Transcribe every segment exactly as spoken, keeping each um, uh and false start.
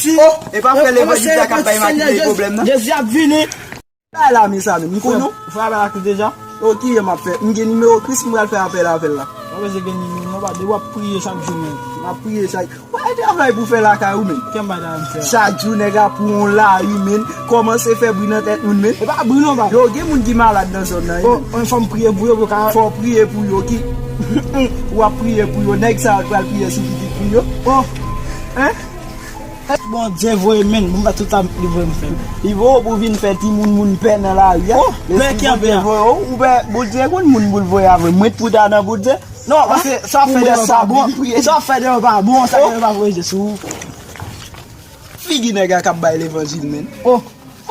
Oh, e pa frè levanjil sa k ap bay Makite pwoblèm nan? Jezi ap vini. Bay la, mezanmi, m konnen w. Ou fè apèl a Kris deja? Yo, ki jan m ap fè? M gen nimewo Kris, m pral fè apèl avè l la. Ou pa bezwen gen nimewo non, pa, depi w ap priye chak jou, men. M ap priye chak. Ou pa gen travay pou fè lakay ou, men. Kè m bay travay m fè a. Chak jou, nèg ap pran yon lari, men. Kòmanse fè bri nan tèt moun, men. E pa bri non, pa. Yo, gen moun ki malad nan zòn nan, wi, men. Oh, fò m priye pou yo, pou yo ka. Fò w priye pou yo, ki. W ap priye pou yo, nèg sa yo pral priye sou pitit pou yo. Oh. Hein? Bondye voye men, bon, ba tout sa li voye m fè. Li voye w pou vin fè timoun moun pè nan lari a. Oh, pè ki anpè a. Bondye voye w, ou pè, Bondye konn moun pou l voye avè. Mwen t pou ta nan Bondye. Non, paske sa w fè devan pa bon. Sa w fè devan pa bon, sa w fè devan pa voye Jezi. Figi nèg la k ap bay levanjil, men. Oh.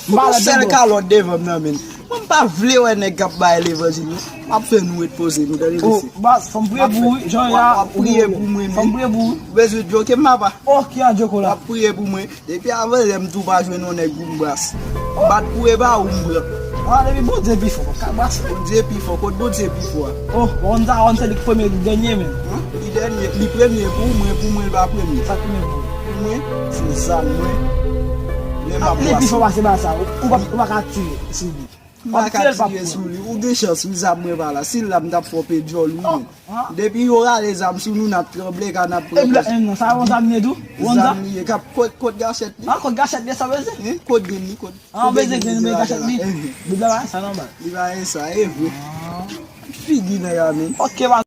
M pa sèl kalòt devan m nan, men. Mwen, m pa vle wè nèg k ap bay levanjil, non. M ap fè nou ret poze nou, tande mesye. Baz, fò m priye pou ou, wi. Jan w ap priye pou mwen, men. Fò m priye pou ou. Ou bezwen djoke m, papa? Oh, ki jan djoke w la? W ap priye pou mwen. Depi avan lè m tou pa jwenn yon nèg pou m bras. M pa t kouri pa ou m pran. Ah, depi Bondye pi fò, pa ka bras. Bondye pi fò, kot Bondye pi fò a? Oh, w konn sa, w konn se li k premye, li dènye, men. Li dènye, li premye pou mwen, pou mwen, li pa premye. Sa premye pou ou? Mwen, se zam mwen. Lè m ap li pi fò pase ba sa, ou, ou pa, ou pa ka tiye sou li. M pa ka tiye sou li. Ou gen chans, wi, zam mwen pa la. Si l la, m t ap fè w pè djòl, wi, men. Depi yo rale zam sou nou, n ap tranble, ka n ap pran. Epi la, non, sa yon zam li ye tou? Yon zam? Zam li ye, k ap kot, kot gachèt li? Ah, kot gachèt li, sa vle di? Hein? Kot grenn li, kot? Ah, bezwen grenn, bezwen gachèt li. Bib la pa gen sa non, baz. Li pa gen sa, e vre. Figi nèg la, men. Ok, baz.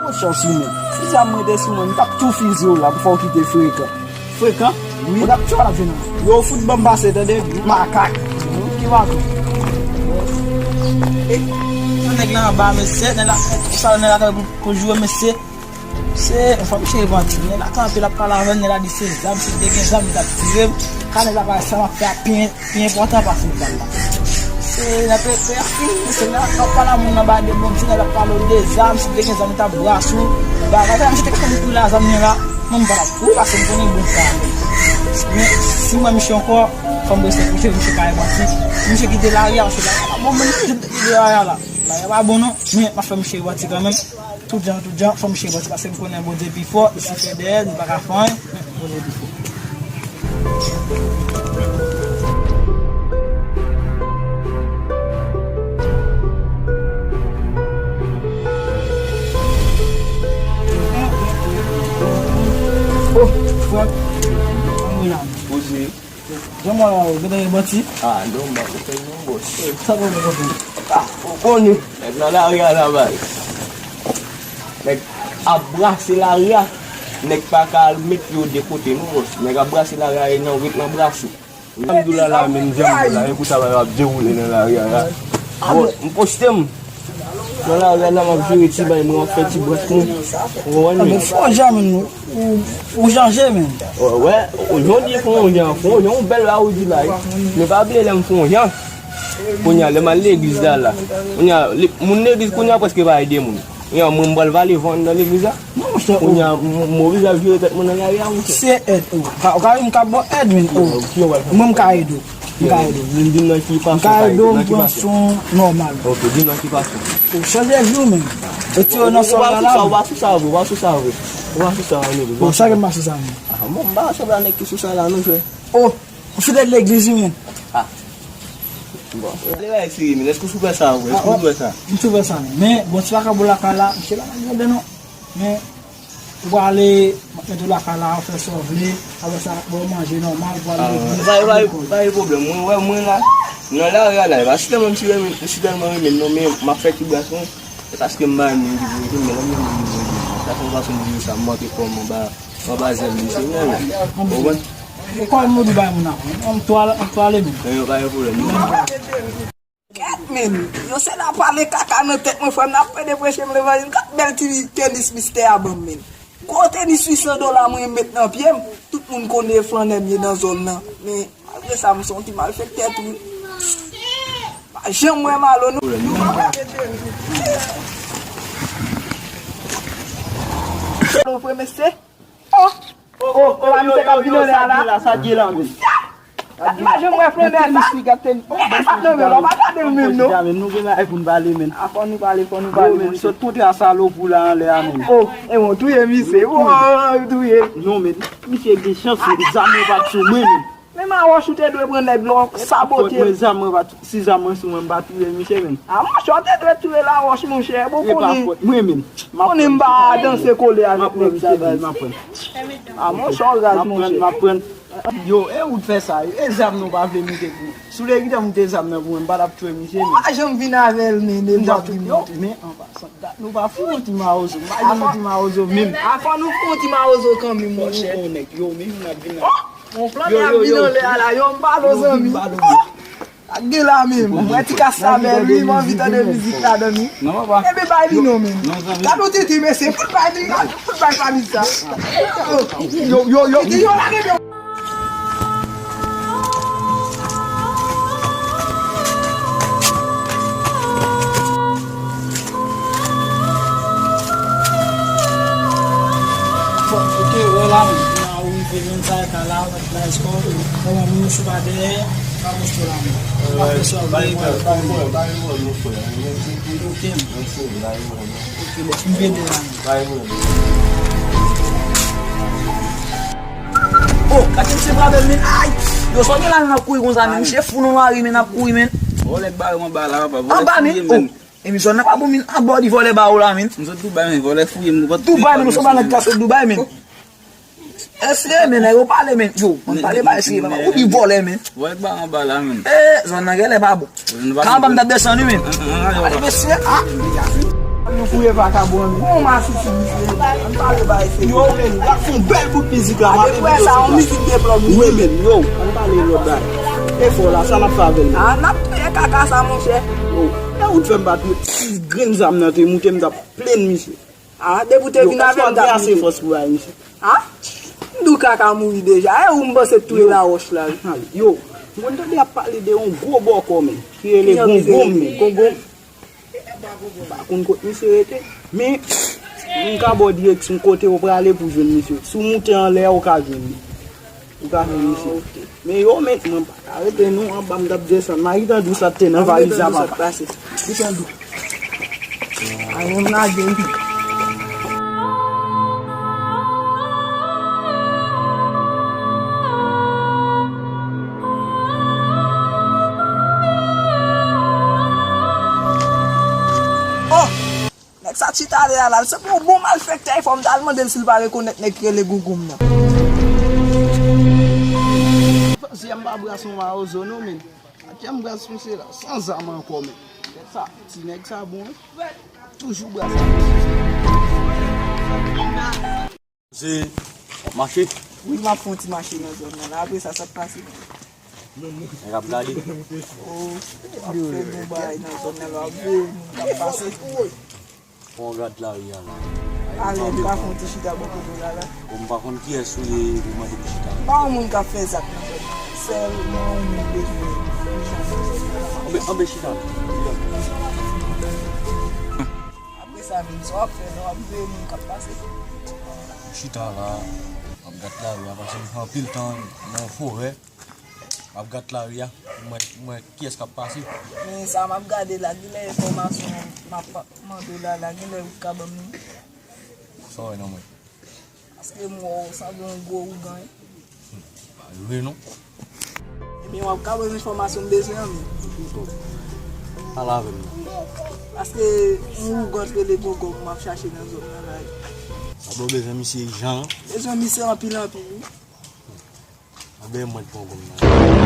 Bon chans ou menm. Si zam mwen te sou mwen, m t ap tou fize w la pou fè w kite frekan. Frekan? Wi. Ou t ap tchwa l ap jwenn an. Yo fout ban m pase, tande? Makak. Ki makak? E, nèg la anba, mesye, nèg la, sa nèg la pou, pou jwe, mesye. Se, fò misye repanti. Nèg la kanpe, l ap pale avè m, nèg la di se zam, si te gen zam, li t ap tire m. Ka nèg la pa sa m ap fè a pi, pi enpòtan pase zam la. Se, nèg la, se, se, se, nèg la, l ap pale a moun nan ba de bon ti, nèg la pale w de zam, si te gen zam, li t ap brase w. Bagay sa, misye te konn kouri la zam li la, mwen m pa t ap kouri, paske m konnen bon sa. Men, si m wè misye ankò, fò m respekte misye, misye ka repanti. Misye kite lari a, misye pa bon, men misye kite lari a la. Lari a pa bon non, men m ap fè misye repanti kanmenm. Tout jan, tout jan, fò misye bati, paske m konnen Bondye pi fò, li sipè dèyè, li pa ka fè anyen, men Bondye pi fò. Oh, frè, ann wi la. Poze. Jan mwen la, ou gentan gen manti? Ah, non, m pa konprann non, bòs. Sa pa konprann. Ah, ou konnen. Nèg nan lari a la, bay. Nèg ap brase lari a. Nèg pa ka al met yo de kote, non, bòs. Nèg ap brase lari a, e nan ret nan brase. Jan m di w la, la, menm jan m di w la, e pou sa bagay ap dewoule nan lari a, la. Bon, m poste m. Nan lari a, la, m ap jere ti bay mwen, m ap fè ti brèt mwen. Ou konprann, men? Fò jan, men. Ou, ou chanje, men. Wè, wè, ou jan di fò yon jan, fò yon jan, yon bèl la ou di la, wi. Men pa bliye lè m fò yon jan. Kounye a, lè m al legliz la, la. Kounye a, moun legliz, kounye a, prèske pa ede moun. Kounye a, mwen, m pral vale van anndan legliz la. Non, monchè, kounye a, m, m oblije ap jere tèt mwen nan lari a, monchè. Se èd, ou. Ou ka, ou ka vin ka ban èd, men, ou. Mwen, m ka ede w. M ka ede w. Men di m nan ki fason, m ka ede w, m pran swen w nòmal. Ok, di m nan ki fason. Ou chanje vi w menm. Retire w nan sòl la la. Ou pa sou sa vre, ou pa sou sa vre. Ou pa sou sa vre. Bon, sa ke m pa sou sa menm. Ah, bon, m pa sanble a nèg ki sou sa la, non, frè. Oh, ou fidèl legliz, wi, menm. Ah. Bon, ale bay serye, men èske w sou fè sa vre? Èske w sou fè sa? M sou fè sa, men, bon, ti vakabon lakay la, misye pa nan gade, non. Men, ou prale, mete w lakay la, ou fè sa w vle, apre sa, ba w manje nòmal, ou prale legliz. Pa gen, pa gen pwoblèm. Mwen, wè, mwen la, nan lari a la, e pa si tèlman m si renmen, m si tèlman renmen l non, men m ap fè ti bras mwen, e paske m pa renmen li vre, men lè m renmen li vre, sa se yon fason m di sa, m montre kò m anba, anba zèl li, se yon, ou konprann? Ou konn nou di bay moun nan, m twale, m twale menm. Pa gen, pa gen pwoblèm. Kèt, men, yo se la pale kaka nan tèt mwen, frè m nan ap pede preche m levanjil. Gad bèl ti tenis mistè a ban m, men. Gwo tenis uit san dola mwen met nan pye m. Tout moun konnen e flannè m ye nan zòn nan. Men, malgre sa, m se yon ti malfektè tou. Pa janm wè m alò, non. Alo, frè mesye. Oh! Oh, oh, oh, pa misye k ap vin anlè a la. Sa di la, men. Gad, m pa janm wè flannè sa. Gad tenis li, gad tenis. Oh, gad tenis li, gad. Non, men lò pa gade l menm, non. Gad men, nou gen bagay pou n pale, men. A, fò nou pale, fò nou pale, men. Yo, men, sot kontre a salopri la anlè a, men. Oh, e mwen touye misye. Oh, touye. Non, men, misye gen chans, men, zam yo pa t sou mwen, men. Men Mawòch, ou te dwe pran nèg lò, sabote. Mwen, zam mwen pa t, si zam mwen sou mwen, m pa touye misye, men. A, monchè, ou te dwe touye Lawòch, monchè. Bon, konnen, mwen menm, konnen m pa danse kole avèk nèg sa, baz. A, monchè, w raz, monchè. M ap pran. Yo, e ou t fè sa, e zam nou pa vle moute pou. Si w te kite moute zam nan pou mwen, m pa t ap touye misye, men. Ou pa janm vin avè l, men, depi w ap vin moute. Men, an pasan, dat nou pa fout yon ti mawozo. M pa janm yon ti mawozo, men. A, fò nou fè yon ti mawozo kanmenm, monchè. Yo, men, m ap vin la. Yon flannè ap vin anlè a la, yo, m pale w, zanmi. Ak gen la menm. Mwen ti kas sa bèl, wi, m anvi tande mizik ladan, wi. Enben, bay li non, menm. Gade yon titi, mesye, fout bay li, fout bay fanmi sa. Yo, yo, yo. Titi, yo, lage men. Bon, ok, wè la, menm. Ou rive menm sa, e ka la, ou mèt la, eskò, kòman moun yo sou pa dèyè, pa mouche la, menm. Pa fè sa, bay mwen, bay mwen, bay mwen, mon frè. Ok, menm. Ok, bon, m vede la, menm. Bay mwen. Oh, gade se brave, menm. Ay! Yo, sa w gen la, menm, ap kouri konsa, menm. Misye fou nan lari, menm, ap kouri, menm. Vòlè bare mwen ba la, papa. Anba, menm. Oh. E misye nan pa bon, menm, anba w di vòlè ba ou la, menm. M sot Dubai, menm, vòlè fouye m. Dubai, menm, ou se pa nèg ka sot Dubai, menm. Eseye, men, nèg yo pale, men. Yo, mwen pale ba eseye, papa. Ou di vòlè, men. Vòlè ba anba la, men. Eh, zòn nan genlè pa bon. Kan anba m t ap desann, wi, men. Gade mesye, ah. Nou fouye vakabon, men. Bon, masisi, misye. Ann pale ba eseye. Yo, men, w ap fè yon bèl bout mizik la. Gade frè sa, yon mizik de plòm, wi, men. Yo, ann pale lòt bagay. E fò la, sa n ap fè avè l, men. Ah, n ap touye kaka sa, monchè. Yo, e ou t fè m pa touye. Si grenn zam nan te moute, m t ap plenn misye. Ah, depi w te vin avè m, m t ap ase fòs pou bay misye. Ah? M di w kaka mouri deja. E ou m panse t touye Lawòch la, wi. Ay, yo, m konn tande y ap pale de yon gwo bòkò, men, ki rele Gongonm, men. Gongonm? M pa konn kot misye rete, men m ka ba w direksyon kote w prale pou jwenn misye. Si w moute anlè a, ou ka jwenn li. Ou ka jwenn misye. Ah, ok. Men yo, men mwen pa ka rete non, anba m t ap desann. Mari tann ou sa t te nan valiz la, papa. Ou tann ou. A, yon m lage wi. Oh! Nèg sa chita de la, la, se pou yon bon malfektè, fò m t al mande l si l pa rekonèt nèg ki rele Gougoum nan. Zyè m pa brase yon mawozo non, men. Zyè m brase yon se la, san zam ankò, men. Nèg sa, ti nèg sa bon, wi. Toujou brase. Se, w ap mache? Wi, m ap fè yon ti mache nan zòn nan la. Apre sa, sa k pase? Nèg ap gade. Oh, w ap fè bon bagay nan zòn nan la, w ap veye moun k ap pase. Fò w gad lari a la. Ale, m ka fè yon ti chita bò kote w la, la. Bon, m pa konn kiyès ou ye pou mande pou chita. M pa yon moun k ap fè zak nan zòn nan. Sèlman yon moun bezwen yon jan nan zòn nan la. Anbe, anbe chita la. Apre sa menm, sa w ap fè la, w ap veye moun k ap pase. Chita la, m ap gad lari a, paske m fè anpil tan nan forè. M ap gad lari a, pou m wè, pou m wè kiyès k ap pase. Men sa m ap gade la, genlè enfòmasyon m ap mande w la, la, genlè ou ka ban m li. Sa w wè nan mwen? Paske m wè w sanble yon gwo ougan, wi. Pa rive non. Ebyen, w ap ka ban m enfòmasyon m bezwen an, men. Pale avè m non. Paske yon ougan k rele Gogo m ap chache nan zòn nan la. Sa bon, bezwen misye ijan. Bezwen misye anpil, anpil, wi. Anben, mwen t pran gonm nan.